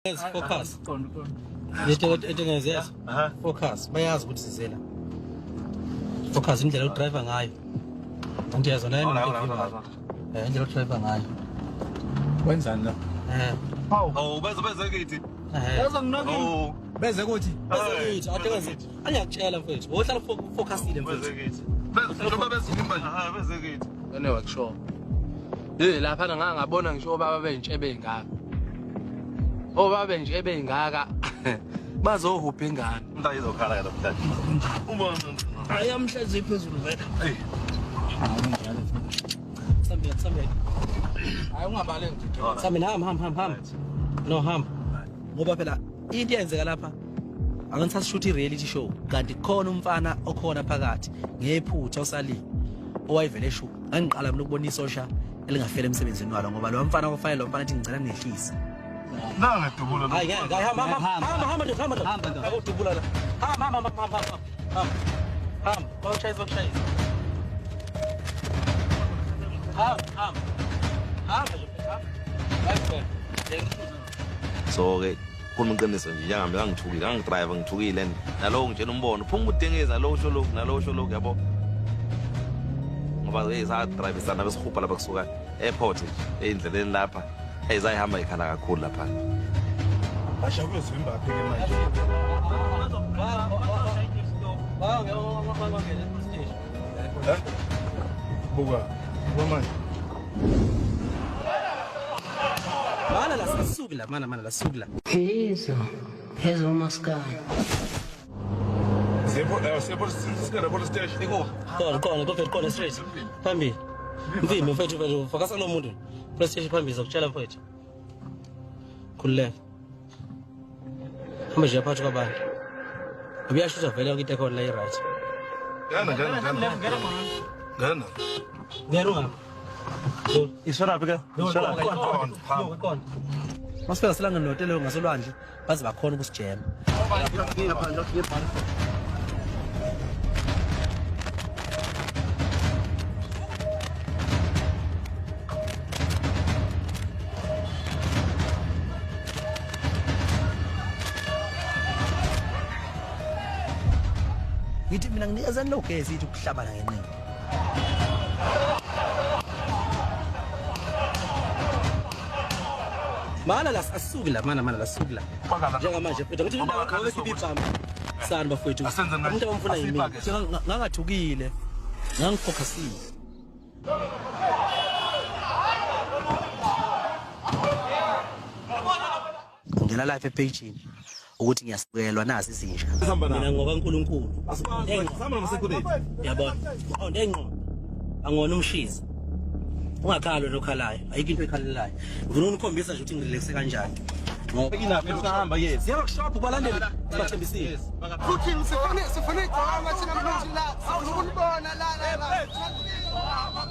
Focus. Into engezeza. Focus. Bayazi ukuthi sizela. Focus indlela odriver ngayo. Angiyezwa nayo noma indlela odriver ngayo. Wenzani la? Hawu beze kithi. Beze nginokini. Beze kuthi. Beze kithi. Ade angiyakutshela mfethu. Wohlala focusile mfethu. Beze kithi. Beze njengoba bezivimba nje. Beze kithi. Ene wakusho. Hey lapha ngangabona ngisho baba bentshebe ingaka. Obaba bentshebe ingaka. Bazohubha ingane. Umntana izokhala ke namhlanje. Ubona. Ayamhlezi phezulu vele. Hey. Sambe sambe. Hayi ungabale nje. Sambe hamba. No hamba. Ngoba phela into eyenzeka lapha angisashoot i-reality show kanti khona umfana okhona phakathi ngephutha osalile owayevele esho ngangiqala mina ukubona isosha elingafela emsebenzini walo ngoba lo mfana ofanele lo mfana athi ngicela ngehlise. Nanga dubula lo. Hayi ngeke hamba hamba hamba hamba hamba akudubula la. Hamba hamba hamba hamba. Hamba. Bakushayisa bakushayisa. Hamba hamba. Hamba nje hamba. So ke khuluma iqiniso nje njengambe ngangithukile ngangidrive ngithukile nalowo ngitshela umbono phuma udengeza nalowo usho lokhu nalowo usho lokhu yabo ngoba hey sadrive sana besihubha lapha kusuka airport nje endleleni lapha hey zayihamba ikhala kakhulu lapha basha kuyozivimba phi ke manje buka buka manje mana la sisuki la mana la suki la Hizo hizo maskani Siyepho sikana police station iko khona khona khona straight phambili mvimbi mfethu focus lo muntu police station phambili zakutshela mfethu khululeka hamba nje phakathi kwabantu ubuyashutha vele yonke into ekhona la i-right ngena ngena ngena ngena ngena ungapha Isona phi ke khona masifika silangeni notele ngasolwandle baze bakhona ukusijema ngithi mina nginikezani lo gesi ithi ukuhlabana ngenqindi mana la asisuki la mana la suki la njengamanje mfethu ngithi ngoba ibamba sani bafethu umuntu abamfuna yimi ngangathukile ngangifocusile ngena live epage ukuthi ngiyasikelwa nazi izinja mina ngoba uNkulunkulu asihamba nama-security yabona qonde engqondo angona umshiza ungakhali wena okhalayo ayikho into ekhalelayo ngifuna unikhombisa nje ukuthi ngirelaxe kanjani ngoba inaphi sihamba yes siya workshop kubalandeli sibathembisile futhi sifuna igcokama thina mfethu la sifuna ukulibona la la la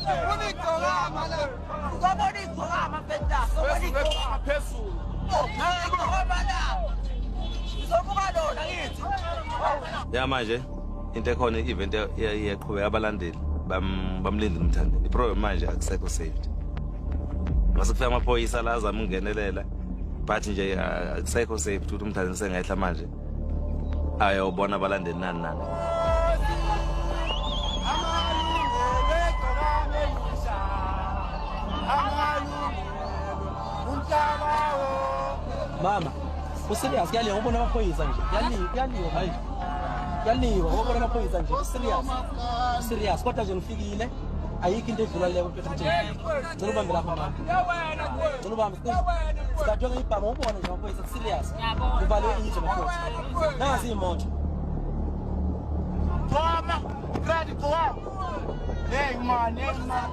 sifuna igcokama la uzobona igcokama mfethu la uzobona igcokama phezulu igcokama la uzobuka lona ngithi ya manje into ekhona i-event iyaqhubeka abalandeli bamlindile umthandeni i-problem manje akusekho safety mase kufika amaphoyisa la azama ukungenelela but nje akusekho safety ukuthi umthandeni sengehla manje ayobona abalandeli nani nani mama userious kuyaliwa ubona amaphoyisa nje kuyaliwa hayi kuyaliwa ubona amaphoyisa nje serious serious kodwa nje ngifikile ayikho into edlula leyo mfethu nje ngicela ubambe lapha mama ngicela ubambe sikadwe ngibhama ubone nje amaphoyisa serious kuvalwe izwe mafutha nazi imoto Mama ready go out hey man hey man.